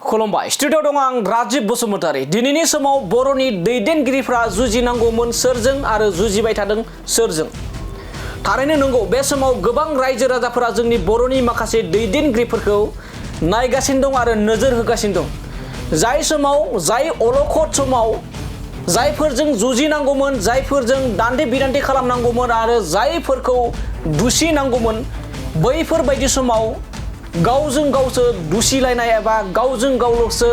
खुलुमबाय स्टुडिअ दं आं राजिब बसुमतारी। दिनैनि समाव बर'नि दैदेनगिरिफ्रा जुजिनांगौमोन सोरजों आरो जुजिबाय थादों सोरजों। थारैनो नंगौ, बे समाव गोबां रायजो राजाफोरा जोंनि बर'नि माखासे दैदेनगिरिफोरखौ नायगासिनो दं आरो नोजोर होगासिनो दं। जाय समाव जाय अलखद समाव जायफोरजों जुजिनांगौमोन, जायफोरजों दान्थे बिदान्थे खालामनांगौमोन आरो जायफोरखौ दुसिनांगौमोन, बैफोरबायदि समाव गावजों गावसो दुसिलायनाय एबा गावजों गावल'सो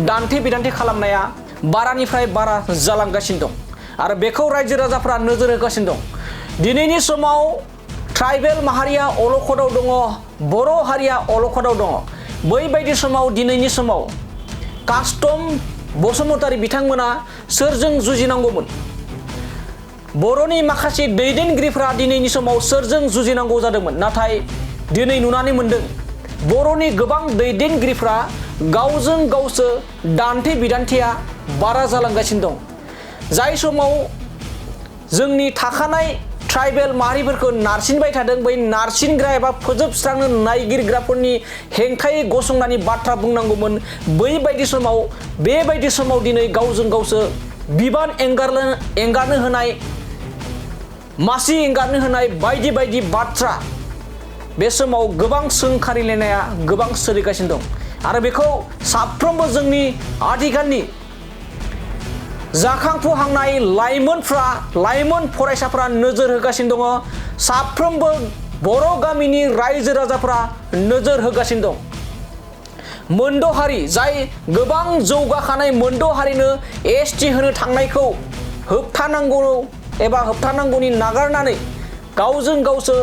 दान्थे बिदान्थे खालामनाया बारानिफ्राय बारा जालांगासिनो दं आरो बेखौ रायजो राजाफ्रा नोजोर होगासिनो दं। दिनैनि समाव ट्राइबेल माहारिया अलखदाव दङ, बर' हारिया अलखदाव दङ। बैबायदि समाव दिनैनि समाव कास्टम बसुमतारी बिथांमोना सोरजों जुजिनांगौमोन? बर'नि माखासे दैदेनगिरिफ्रा दिनैनि समाव सोरजों जुजिनांगौ जादोंमोन? नाथाय दिनै नुनानै मोनदों बर'नि गोबां दैदेनगिरिफ्रा गावजों गावसो दान्थे बिदान्थेया बारा जालांगासिनो दं। जाय समाव जोंनि थाखानाय ट्राइबेल माहारिफोरखौ नारसिनबाय थादों, बै नारसिनग्रा एबा फोजोबस्रांनो नायगिरग्राफोरनि हेंथायै गसंनानै बाथ्रा बुंनांगौमोन। बेबायदि समाव दिनै गावजों गावसो बिबान एंगारनो होनाय, मासि एंगारनो होनाय बायदि बायदि बाथ्रा बे समाव गोबां सोंखारिलायनाया गोबां सोलिगासिनो दं आरो बेखौ साफ्रोमबो जोंनि आथिखालनि जाखांफुहांनाय लाइमोन फरायसाफ्रा नोजोर होगासिनो दङ। साफ्रोमबो बर' गामिनि रायजो राजाफ्रा नोजोर होगासिनो दं। मोनद' हारि, जाय गोबां जौगाखानाय मोनद' हारिनो एसटि होनो थांनायखौ होबथानांगौनि नागारनानै गावजों गावसो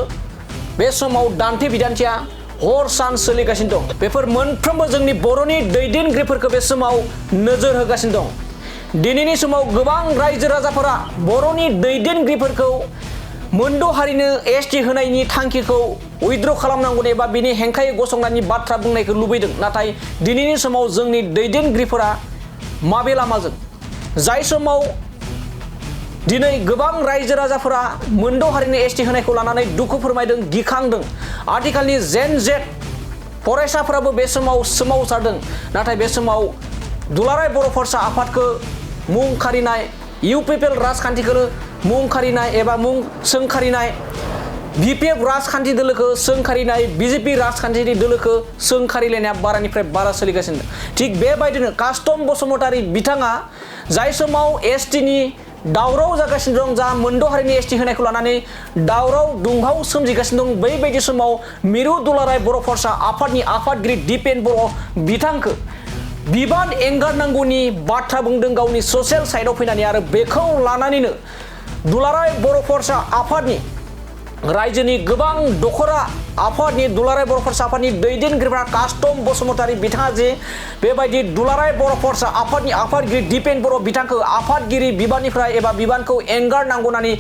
बे समाव दान्थे बिदान्थेया हर सान सोलिगासिनो दं। बेफोर मोनफ्रोमबो जोंनि बर'नि दैदेनगिरिफोरखौ बे समाव नोजोर होगासिनो दं। दिनैनि समाव गोबां रायजो राजाफोरा बर'नि दैदेनगिरिफोरखौ मोनद' हारिनो एसटि होनायनि थांखिखौ उइथड्र खालामनांगौ एबा बिनि हेंथायै गसंनायनि बाथ्रा बुंनायखौ लुबैदों। नाथाय दिनैनि समाव जोंनि दैदेनगिरिफोरा माबे लामाजों? जाय समाव दिनै गोबां रायजो राजाफोरा मोनद' हारिनि एसटि होनायखौ लानानै दुखु फोरमायदों, गिखांदों। आथिखालनि जेन जेड फरायसाफोराबो बे समाव सोमावसारदों। नाथाय बे समाव दुलाराय बर' फरायसा आफादखौ मुं खारिनाय, इउपिपिएल राजखान्थिखौ मुं खारिनाय एबा मुं सोंखारिनाय, बिपिएफ राजखान्थि दोलोखौ सोंखारिनाय, बिजेपि राजखान्थिनि दोलोखौ सोंखारिलायनाया बारानिफ्राय बारा सोलिगासिनो दं। थिग बेबायदिनो कास्टम बसुमतारी बिथाङा जाय समाव एसटिनि दावराव जागासिनो दं, जा मोनद' हारिनि एसटि होनायखौ लानानै दावराव दुंहाव सोमजिगासिनो दं, बैबायदि समाव मिरु दुलाराय बर' फरायसा आफादनि आफादगिरि दिपेन बर' बिथांखौ बिबान एंगारनांगौनि बाथ्रा बुंदों गावनि ससियेल साइडआव फैनानै। आरो बेखौ लानानैनो दुलाराय बर' फरायसा आफादनि रायजोनि गोबां दखरा आफादनि दुलाराय बर' फरायसा आफादनि दैदेनगिरिफ्रा कास्टम बसुमतारी बिथाङा जे बेबायदि दुलाराय बर' फरायसा आफादनि आफादगिरि दिपेन बर' बिथांखौ आफादगिरि बिबाननिफ्राय एबा बिबानखौ एंगारनांगौ होननानै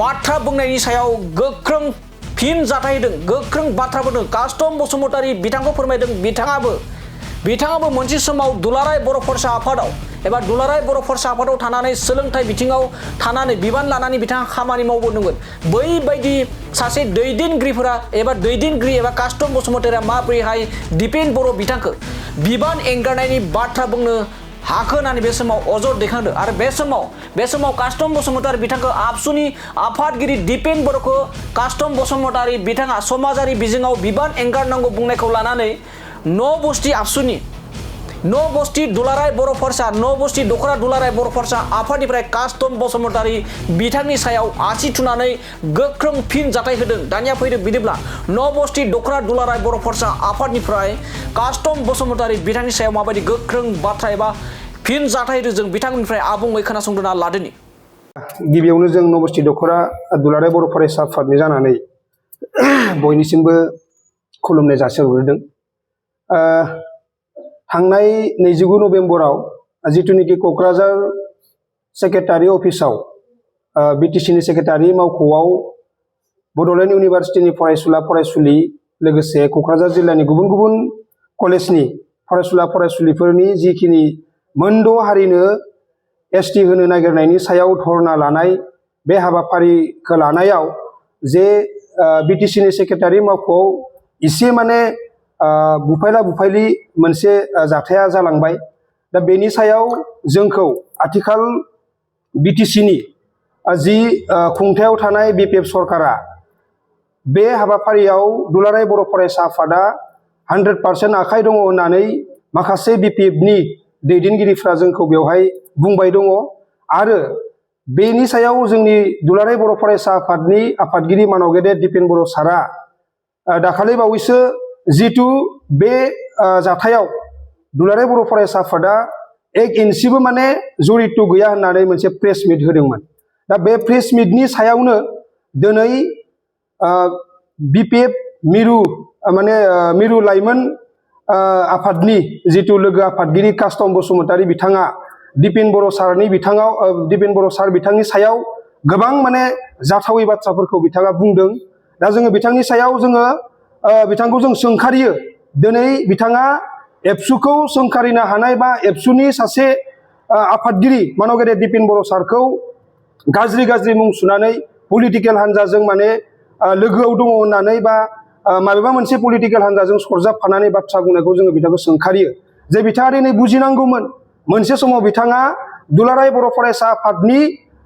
बाथ्रा बुंनायनि सायाव गोख्रों फिन जाथाय होदों, गोख्रों बाथ्रा बुंदों। कास्टम बसुमतारी बिथांखौ फोरमायदों बिथाङाबो मोनसे समाव दुलाराय बर' फरायसा आफादाव एबा दुलाराय बर' फरायसा आफादाव थानानै सोलोंथाइ बिथिङाव थानानै बिबान लानानै बिथाङा खामानि मावबोदोंमोन। बैबायदि सासे दैदेनगिरि एबा कास्टम बसुमतारीया माबोरैहाय दिपेन बर' बिथांखौ बिबान एंगारनायनि बाथ्रा बुंनो हाखो होननानै बे समाव अजद दैखांदों। आरो बे समाव कास्टम बसुमतारी बिथांखौ आबसुनि आफादगिरि दिपेन बर'खौ कास्टम बसुमतारी बिथाङा समाजारि बिजोङाव बिबान एंगारनांगौ बुंनायखौ लानानै न' बस्ति दुलाराय बर' फरायसा, न' बस्ति दखरा दुलाराय बर' फरायसा आफादनिफ्राय कास्टम बसुमतारी बिथांनि सायाव आसि थुनानै गोख्रों फिन जाथाय होदों। दानिया फैदों बिदिब्ला न' बस्ति दखरा दुलाराय बर' फरायसा आफादनिफ्राय कास्टम बसुमतारी बिथांनि सायाव माबायदि गोख्रों बाथ्रा एबा फिन जाथाय होदों, जों बिथांमोननिफ्राय आबुङै खोनासंग्रोना लादोनि। गिबियावनो जों न' बस्ति दखरा दुलाराय बर' फरायसा आफादनि जानानै बयनिसिमबो खुलुमनाय जासिहरग्रोदों। थांनाय 29 नभेम्बराव जिथुनिखि क'क्राझार सेक्रेटारि अफिसाव बिटिसिनि सेक्रेटारि मावख'आव बड'लेण्ड इउनिभारसिटिनि फरायसुला फरायसुलि लोगोसे क'क्राझार जिल्लानि गुबुन गुबुन कलेजनि फरायसुला फरायसुलिफोरनि जिखिनि मोनद' हारिनो एसटि होनो नागिरनायनि सायाव धरना लानाय बे हाबाफारिखौ लानायाव जे बिटिसिनि सेक्रेटारि मावख'आव इसे माने बुफायला बुफायलि मोनसे जाथाया जालांबाय। दा बेनि सायाव जोंखौ आथिखाल बिटिसिनि जि खुंथायाव थानाय बिपिएफ सरकारा बे हाबाफारियाव दुलाराय बर' फरायसा आफादा 100% आखाइ दङ होननानै माखासे बिपिएफनि दैदेनगिरिफ्रा जोंखौ बेवहाय बुंबाय दङ। आरो बेनि सायाव जोंनि दुलाराय बर' फरायसा आफादनि आफादगिरि मानाव गेदेर दिपेन बर' सारा दाखालि बावैसो जिथु बे जाथायाव दुलाराय बर' फरायसा आफादा 1 इन्सिबो माने जरित गैया होननानै मोनसे प्रेस मिट होदोंमोन। दा बे प्रेस मिटनि सायावनो दिनै बिपिएफ मिरु लाइमोन आफादनि जिथु लोगो आफादगिरि कास्टम बसुमतारी बिथाङा दिपेन बर' सार बिथांनि सायाव गोबां माने जाथावै बाथ्राफोरखौ बिथाङा बुंदों। दा जोङो बिथांनि सायाव बिथांखौ जों सोंखारियो। दिनै बिथाङा एबसुखौ सोंखारिनो हानाय बा एबसुनि सासे आफादगिरि मानाव गेदेर दिपेन बर' सारखौ गाज्रि मुं सुनानै पलिटिकेल हान्जाजों माने लोगोआव दङ होननानै बा माबेबा मोनसे पलिटिकेल हान्जाजों सरजाबफानानै बाथ्रा बुंनायखौ जोङो बिथांखौ सोंखारियो जे बिथाङा दिनै बुजिनांगौमोन। मोनसे समाव बिथाङा दुलाराय बर' फरायसा आफादनि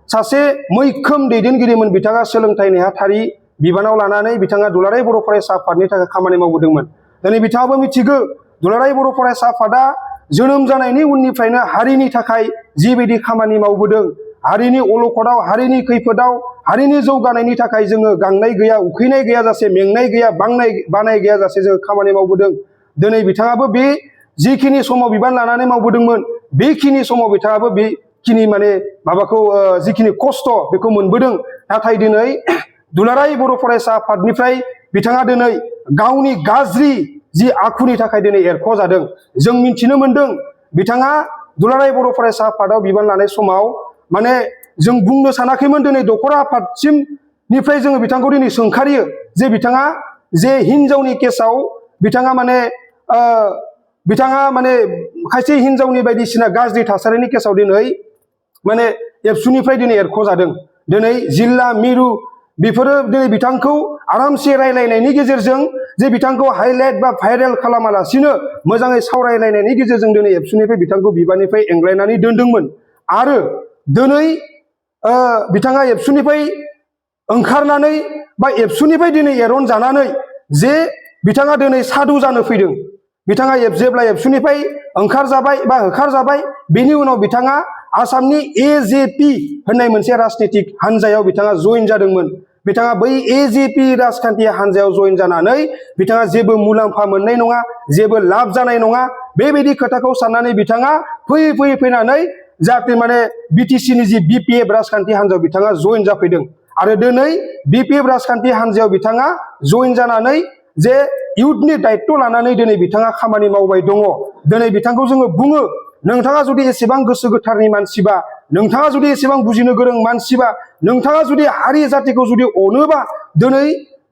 सासे मैखोम दैदेनगिरिमोन। बिथाङा सोलोंथाइ नेहाथारि बिबानाव लानानै बिथाङा दुलाराय बर' फरायसा आफादनि थाखाय खामानि मावबोदोंमोन। दिनै बिथाङाबो मिथिगौ दुलाराय बर' फरायसा आफादा जोनोम जानायनि उननिफ्रायनो हारिनि थाखाय जिबायदि खामानि मावबोदों, हारिनि अलखदाव, हारिनि खैफोदाव, हारिनि जौगानायनि थाखाय जोङो गांनाय गैया, उखैनाय गैयाजासे, मेंनाय गैया, बानाय गैयाजासे जोङो खामानि मावबोदों। दिनै बिथाङाबो बे जिखिनि समाव बिबान लानानै मावबोदोंमोन बेखिनि समाव बिथाङाबो बेखिनि माने जिखिनि खस्थ' बेखौ मोनबोदों। नाथाय दिनै दुलाराय बर' फरायसा आफादनिफ्राय बिथाङा दिनै गावनि गाज्रि जि आखुनि थाखाय दिनै एरख'जादों। जों मिथिनो मोनदों बिथाङा दुलाराय बर' फरायसा आफादाव बिबान लानाय समाव माने जों बुंनो सानाखैमोन। दिनै दखरा आफादसिमनिफ्राय जोङो बिथांखौ दिनै सोंखारियो जे बिथाङा जे हिनजावनि केसाव बिथाङा माने खायसे हिनजावनि बायदिसिना गाज्रि थासारिनि केसाव दिनै माने एबसुनिफ्राय दिनै एरख'जादों। दिनै जिल्ला मिरु बेफोरो दिनै बिथांखौ आरामसे रायलायनायनि गेजेरजों जे बिथांखौ हाइलाइट बा भाइरेल खालामालासिनो मोजाङै सावरायलायनायनि गेजेरजों दिनै एबसुनिफ्राय बिथांखौ बिबाननिफ्राय एंग्लायनानै दोनदोंमोन। आरो दिनै बिथाङा एबसुनिफ्राय ओंखारनानै बा एबसुनिफ्राय दिनै एरन जानानै जे बिथाङा दिनै साधु जानो फैदों। बिथाङा जेब्ला एबसुनिफ्राय ओंखारजाबाय बा होखारजाबाय बेनि उनाव बिथाङा आसामनि एजेपि होननाय मोनसे राजनितिक हान्जायाव बिथाङा जइन जादोंमोन। बिथाङा बै एजेपि राजखान्थि हान्जायाव जइन जानानै बिथाङा जेबो मुलाम्फा मोननाय नङा, जेबो लाब जानाय नङा, बेबायदि खोथाखौ साननानै बिथाङा फैनानै जाहाथे माने बिटिसिनि जि बिपिएफ राजखान्थि हान्जायाव बिथाङा जइन जाफैदों। आरो दिनै बिपिएफ राजखान्थि हान्जायाव बिथाङा जइन जानानै जे इउथनि दायित्व लानानै दिनै बिथाङा खामानि मावबाय दङ। दिनै बिथांखौ जोङो बुङो नोंथाङा जुदि एसेबां गोसो गोथारनि मानसिबा, नोंथाङा जुदि एसेबां बुजिनो गोरों मानसिबा, नोंथाङा जुदि हारि जातिखौ जुदि अनोबा दिनै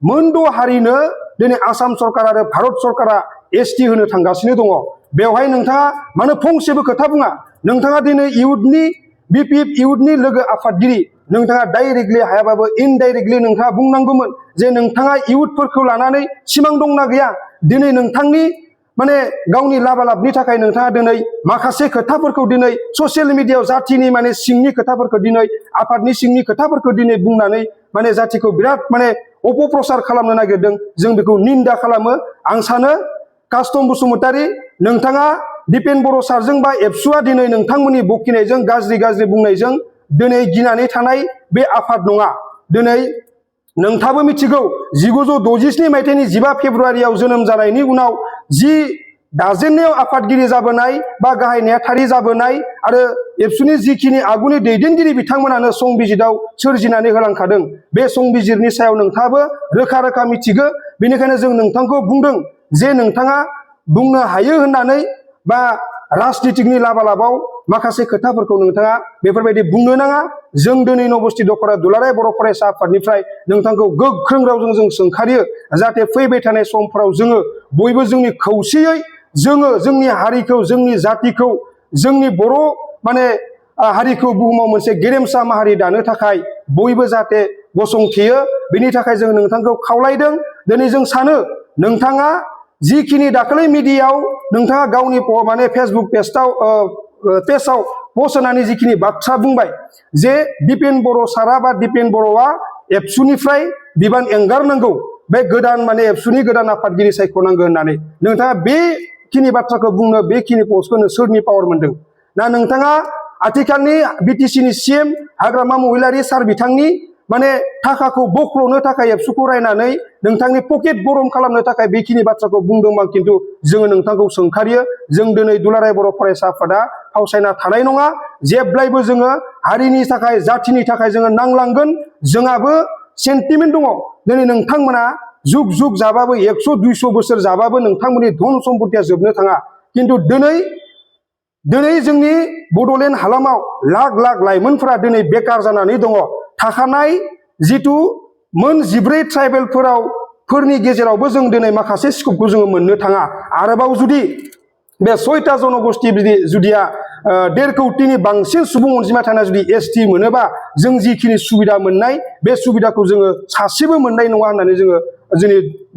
मोनद' हारिनो दिनै आसाम सरकार आरो भारत सरकारा एसटि होनो थांगासिनो दङ। बेवहाय नोंथाङा मानो फंसेबो खोथा बुङा? नोंथाङा दिनै बिपिएफ इउथनि लोगो आफादगिरि, नोंथाङा डाइरेक्टलि हायाबाबो इनडाइरेक्टलि नोंथाङा बुंनांगौमोन जे नोंथाङा इउथफोरखौ लानानै सिमां दंना गैया? दिनै नोंथांनि माने गावनि लाबालाबनि थाखाय नोंथाङा दिनै माखासे खोथाफोरखौ दिनै ससियेल मिडियायाव जातिनि माने सिंनि खोथाफोरखौ दिनै आफादनि सिंनि खोथाफोरखौ दिनै बुंनानै माने जातिखौ बिराद माने अपप्रचार खालामनो नागिरदों। जों बेखौ निन्दा खालामो। आं सानो कास्टम बसुमतारी नोंथाङा दिपेन बर' सारजों बा एबसुआ दिनै नोंथांमोननि बखिनायजों गाज्रि बुंनायजों दिनै गिनानै थानाय बे आफाद नङा। दिनै नोंथाङाबो मिथिगौ 1967 मायथाइनि 15 फेब्रुवारियाव जोनोम जानायनि उनाव जि दाजेननायाव आफादगिरि जाबोनाय बा गाहाय नेहाथारि जाबोनाय आरो एबसुनि जिखिनि आगुनि दैदेनगिरि बिथांमोनानो संबिजिराव सोरजिनानै होलांखादों। बे संबिजिरनि सायाव नोंथाङाबो रोखा मिथिगौ। बेनिखायनो जों नोंथांखौ बुंदों जे नोंथाङा बुंनो हायो होननानै बा राजनितिकनि लाबालाबाव माखासे खोथाफोरखौ नोंथाङा बेफोरबायदि बुंनो नाङा। जों दिनै नबस्थि दखरा दुलाराय बर' फरायसा आफादनिफ्राय नोंथांखौ गोख्रों रावजों जों सोंखारियो जाहाथे फैबाय थानाय समफोराव जोङो बयबो जोंनि खौसेयै जोङो जोंनि हारिखौ, जोंनि जातिखौ, जोंनि बर' माने हारिखौ बुहुमाव मोनसे गेरेमसा माहारि दानो थाखाय बयबो जाहाथे गसंथेयो। बेनि थाखाय जों नोंथांखौ खावलायदों। दिनै जों सानो नोंथाङा जिखिनि दाखालै मिडियायाव नोंथाङा गावनि माने फेसबुक पेजाव पस्ट होनानै जिखिनि बाथ्रा बुंबाय जे दिपेन बर' सारा बा दिपेन बर'आ एबसुनिफ्राय बिबान एंगारनांगौ बे गोदान माने एबसुनि गोदान आफादगिरि सायख'नांगौ होननानै नोंथाङा बेखिनि बाथ्राखौ बुंनो बेखिनि पस्टखौ सोरनि पावार मोनदों ना नोंथाङा आथिखालनि बिटिसिनि सिएम हाग्रामा महिलारि सार बिथांनि माने थाखाखौ बख्ल'नो थाखाय एबसुखौ रायनानै नोंथांनि पकेट गरम खालामनो थाखाय बेखिनि बाथ्राखौ बुंदोंबा खिन्थु जोङो नोंथांखौ सोंखारियो जों दिनै दुलाराय बर' फरायसा आफादा फावसायना थानाय नङा जेब्लायबो जोङो हारिनि थाखाय जाथिनि थाखाय जोङो नांलांगोन जोंहाबो सेन्टिमेन्ट दङ दिनै नोंथांमोना जुग जुग जाबाबो 100-200 बोसोर जाबाबो नोंथांमोननि धन सम्पतिया जोबनो थाङा खिन्थु दिनै जोंनि बड'लेण्ड हालामाव लाख लाख लाइमोनफोरा दिनै बेकार जानानै दङ थाखानाय जिथु मोन 14 ट्राइबेलफोरनि गेजेरावबो जों दिनै माखासे स्कपखौ जोङो मोननो थाङा आरोबाव जुदि बे 6टा जनगोष्ठी जुदिया 1.5 कौटिनि बांसिन सुबुं अनजिमा थानाय जुदि एसटि मोनोबा जों जिखिनि सुबिदा मोननाय बे सुबिदाखौ जोङो सासेबो मोननाय नङा होननानै जोङो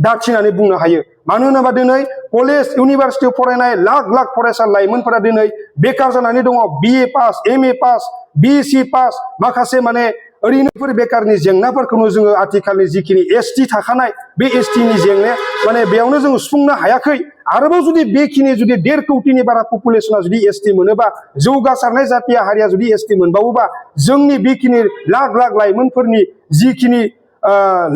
दाथिनानै बुंनो हायो मानो होनोबा दिनै कलेज इउनिभारसिटियाव फरायनाय लाख लाख फरायसा लाइमोनफोरा दिनै बेकार जानानै दङ BA pass MA pass BSc pass माखासे माने ओरैनोफोर बेकारनि जेंनाफोरखौनो जोङो आथिखालनि जिखिनि एसटि थाखानाय बे एसटिनि जेंनाया माने बेयावनो जोङो सुफुंनो हायाखै आरोबाव जुदि बेखिनि जुदि 1.5 कौटिनि बारा पपुलेसना जुदि एसटि मोनोबा जौगासारनाय जातिया हारिया जुदि एसटि मोनबावोबा जोंनि बेखिनि लाख लाख लाइमोनफोरनि जिखिनि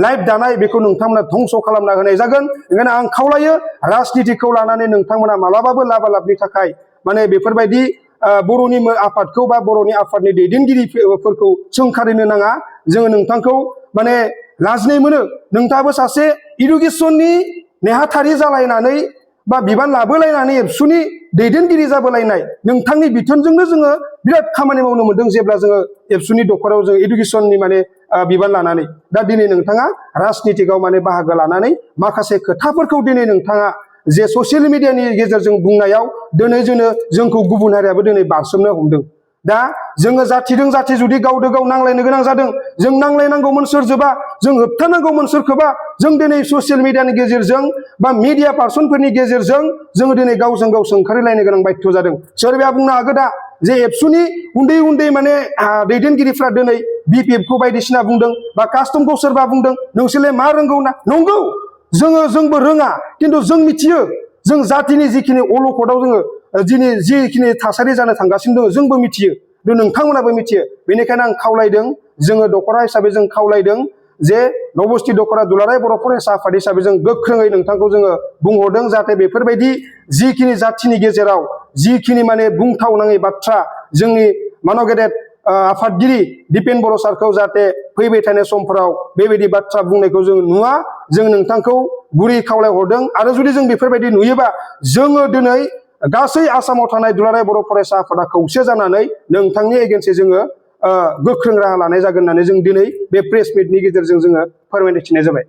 लाइफ दानाय बेखौ नोंथांमोना धंस खालामना होनाय जागोन ओंखायनो आं खावलायो राजनितिखौ लानानै नोंथांमोना मालाबाबो लाबालाबनि थाखाय माने बेफोरबायदि बर'नि आफादखौ बा बर'नि आफादनि दैदेनगिरिफोरखौ सोंखारिनो नाङा जोङो नोंथांखौ माने लाजिनाय मोनो नोंथाङाबो सासे इडुकेसननि नेहाथारि जालायनानै बा बिबान लाबोलायनानै एबसुनि दैदेनगिरि जाबोलायनाय नोंथांनि बिथोनजोंनो जोङो बिराद खामानि मावनो मोनदों जेब्ला जोङो एबसुनि दखराव जों इडुकेसननि माने बिबान लानानै दा दिनै नोंथाङा राजनितिकआव माने बाहागो लानानै माखासे खोथाफोरखौ दिनै नोंथाङा जे ससियेल मिडियानि गेजेरजों बुंनायाव दिनै जोंखौ गुबुन हारियाबो दिनै बारसोमनो हमदों दा जोङो जातिजों जाति जुदि गावजों गाव नांलायनो गोनां जादों जों नांलायनांगौमोन सोरजोंबा जों होबथानांगौमोन सोरखौबा जों दिनै ससियेल मिडियानि गेजेरजों बा मिडिया पार्सनफोरनि गेजेरजों जोङो दिनै गावजों गाव सोंखारिलायनो गोनां बाध्य जादों सोरबाया बुंनो हागौ दा जे एबसुनि उन्दै उन्दै माने दैदेनगिरिफ्रा दिनै बिपिएफखौ बायदिसिना बुंदों बा कास्टमखौ सोरबा बुंदों नोंसोरलाय मा रोंगौ ना नंगौ जोंबो रोङा खिन्थु जों मिथियो जों जातिनि जिखिनि अलखदाव जोङो दिनै जिखिनि थासारि जानो थांगासिनो दङ जोंबो मिथियो नोंथांमोनाबो मिथियो बेनिखायनो आं खावलायदों जोङो दखरा हिसाबै जों खावलायदों जे नबस्थि दखरा दुलाराय बर' फरायसा आफाद हिसाबै जों गोख्रोङै नोंथांखौ जोङो बुंहरदों जाहाथे बेफोरबायदि जिखिनि जातिनि गेजेराव जिखिनि माने बुंथावनाङै बाथ्रा जोंनि मानगेदेर आफादगिरि दिपेन बर' सारखौ जाहाथे फैबाय थानाय समफोराव बेबायदि बाथ्रा बुंनायखौ जों नुवा जों नोंथांखौ गुरै खावलायहरदों आरो जुदि जों बेफोरबायदि नुयोबा जोङो दिनै गासै आसामाव थानाय दुलाराय बर' फरायसा आफादा खौसे जानानै नोंथांनि एगेन्स्टै जोङो गोख्रों राहा लानाय जागोन होननानै जों दिनै बे प्रेस मिटनि गेजेरजों जोङो फोरमायनो थिननाय जाबाय